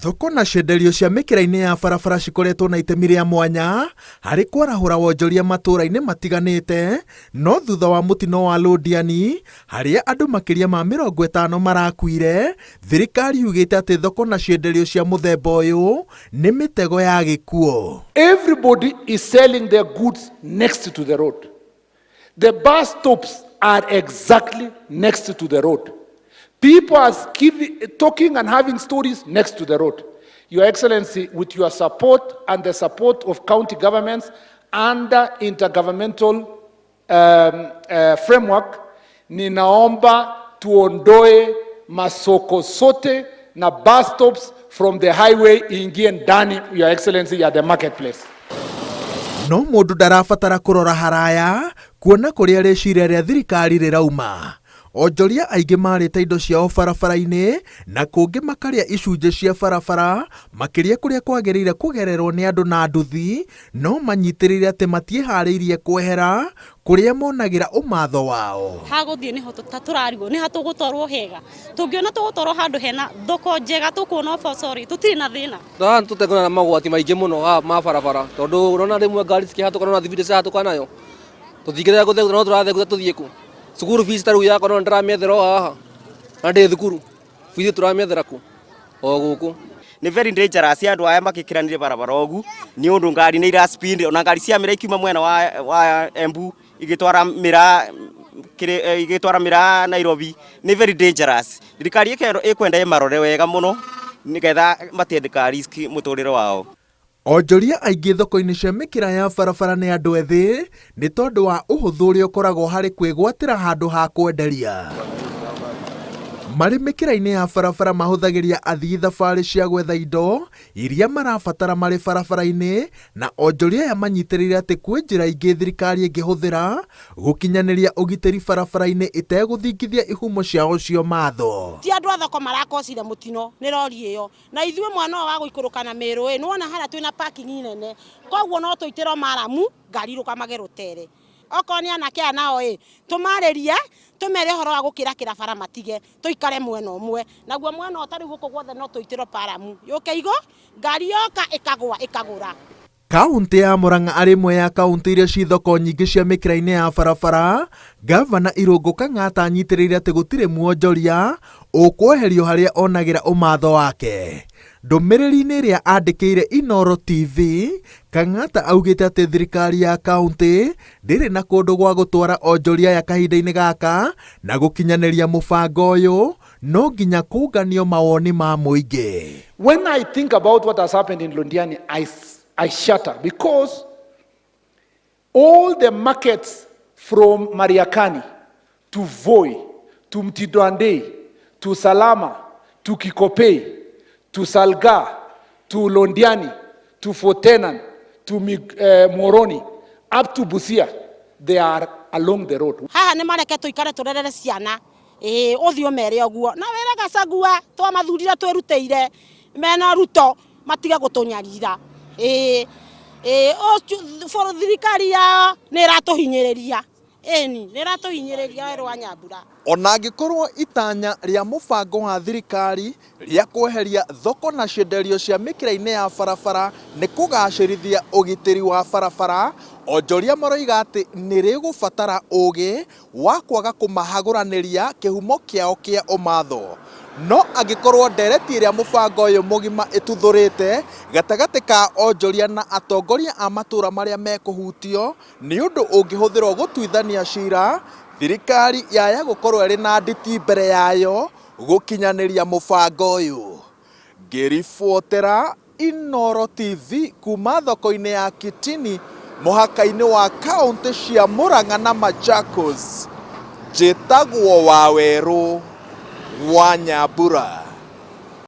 Thoko na cienderio cia mĩkĩra-inĩ ya barabara cikoretwo na itemi rĩa mwanya harĩ kwarahũra wonjoria matũũra-inĩ matiganĩte, no thutha wa mũtino wa Londiani harĩa andũ makĩria ma 50 marakuire, thirikari yugĩte atĩ thoko na cienderio cia mũthemba ũyũ nĩ mĩtego ya gĩkuũ. Everybody is selling their goods next to the road. The bus stops are exactly next to the road. People are talking and having stories next to the road. Your Excellency, with your support and the support of county governments under intergovernmental framework, ninaomba tuondoe masoko sote na bus stops from the highway ingie ndani, Your Excellency, ya the marketplace. No mũndũ ndarabatara kũrora haraya kuona kũrĩa rĩciria rĩa thirikari rĩrauma. Onjoria aingĩ marĩte indo ciao barabara-inĩ na kũngĩ makarĩa icunjĩ cia barabara makĩria kũrĩa kwagĩrĩire kũgererwo nĩ andũ na nduthi, no manyitĩrĩire atĩ matiĩharĩirie kwehera kũrĩa monagĩra ũmatho wao. Hagũthiĩ nĩho tũrarigwo nĩ ha tũgũtwarwo hega, tũngĩona tũgũtwarwo handũ hena thoko njega tũkuona ũboco rĩ, tũtirĩ na thĩna. Haha tũtekũona na magwati maingĩ mũno haha ma barabara, tondũ ũrona rĩmwe ngari cikĩhatũka na thibindi ciratũka nayo tũtingĩrega gũthegutha, no tũrathegutha tũthiĩ kũ? Cukuru fees ta rĩu yakwa no ndĩramĩethera o haha na ndĩ thukuru, fees tũramĩethera kũ? O gũkũ. Nĩ very dangerous andũ aya makĩkĩranire barabara ũgu nĩ ũndũ ngari nĩ ira speed, ona ngari cia mĩraa ikiuma mwena wa Embu igĩtwara mĩraa igĩtwara mĩraa Nairobi, nĩ very dangerous. Thirikari ĩkwenda ĩmarore wega mũno nĩgetha matindĩka risk mũtũrĩre wao. Onjoria aingĩ thoko-inĩ cia mĩkĩra ya barabara nĩ andũ ethĩ nĩ tondũ wa ũhũthũ ũrĩa ũkoragwo harĩ kwĩgwatĩra handũ ha kwenderia. Marĩ mĩkĩra-inĩ ya barabara mahũthagĩria athii thabarĩ cia gwetha indo iria marabatara marĩ barabara-inĩ, na onjoria aya manyitĩrĩire atĩ kwĩ njĩra ingĩ thirikari ĩngĩhũthĩra gũkinyanĩria ũgitĩri barabara-inĩ ĩtegũthingithia ihumo ciao cia matho. Ti andũ a thoko marakocire mũtino nĩ rori ĩyo, na ithuĩ mwena ũyũ wa gũikũrũka na Mĩrũ ĩ, nĩwona harĩa twĩna parking nene, koguo no tũitĩrwo maramu ngari irũgamage rũtere. Okorwo nĩ anake aya nao ĩ, tũmarĩrie tũmere ũhoro wa gũkĩrakĩra bara matige, tũikare mwena ũmwe, naguo mwena ũyũ ta rĩu gũkũ guothe no tũitĩrwo paramu yũke igũ, ngari yoka ĩkagũa ĩkagũra. Kaũntĩ ya Murang'a arĩ ĩmwe ya kaũntĩ iria ci thoko nyingĩ cia mĩkĩra-inĩ ya barabara, Ngavana Irũngũ Kang'ata anyitĩrĩire atĩ gũtirĩ mwonjoria ũkweherio harĩa onagĩra ũmatho wake. Ndũmĩrĩri-inĩ ĩrĩa andĩkĩire Inooro TV, Kang'ata augĩte atĩ thirikari ya kaũntĩ ndĩrĩ na kũndũ gwa gũtwara onjoria aya kahinda-inĩ gaka, na gũkinyanĩria mũbango ũyũ no nginya kũnganio mawoni ma mũingĩ. When I think about what has happened in Londiani, I shudder because all the markets from Mariakani to Voi to Mtindo Andei to Salama to Kikopey to Salgaa to Londiani to Fort Ternan to Muhoroni up to Busia, they are along the road. Haha nĩ mareke tũikare tũrerere ciana, ĩĩ ũthiĩ ũmere ũguo na wĩre Gachagua twamathurire twĩrutĩire mena Ruto matige gũtũnyarira, ĩĩ ĩĩ thirikari yao nĩ ĩratũhinyĩrĩria, ĩni nĩ ĩratũhinyĩrĩria werũ wa Nyambura. Ona angĩkorwo itanya rĩa mũbango wa thirikari rĩa kweheria thoko na cienderio cia mĩkĩra-inĩ ya barabara nĩ kũgacĩrithia ũgitĩri wa barabara, onjoria maroiga atĩ nĩ rĩgũbatara ũgĩ wa kwaga kũmahagũranĩria kĩhumo kĩao kĩa ũmatho. No angĩkorwo ndereti ĩrĩa mũbango ũyũ mũgima ĩtuthũrĩte gatagatĩ ka onjoria na atongoria a matũũra marĩa mekũhutio nĩ ũndũ ũngĩhũthĩrwo gũtuithania cira, thirikari yaya gũkorwo ĩrĩ na nditi mbere yayo gũkinyanĩria mũbango ũyũ. Ngĩribotera Inooro TV kuma thoko-inĩ ya Kitini mũhaka-inĩ wa kaũntĩ cia Murang'a na Machakos, njĩtagwo Wawerũ wa Nyambura.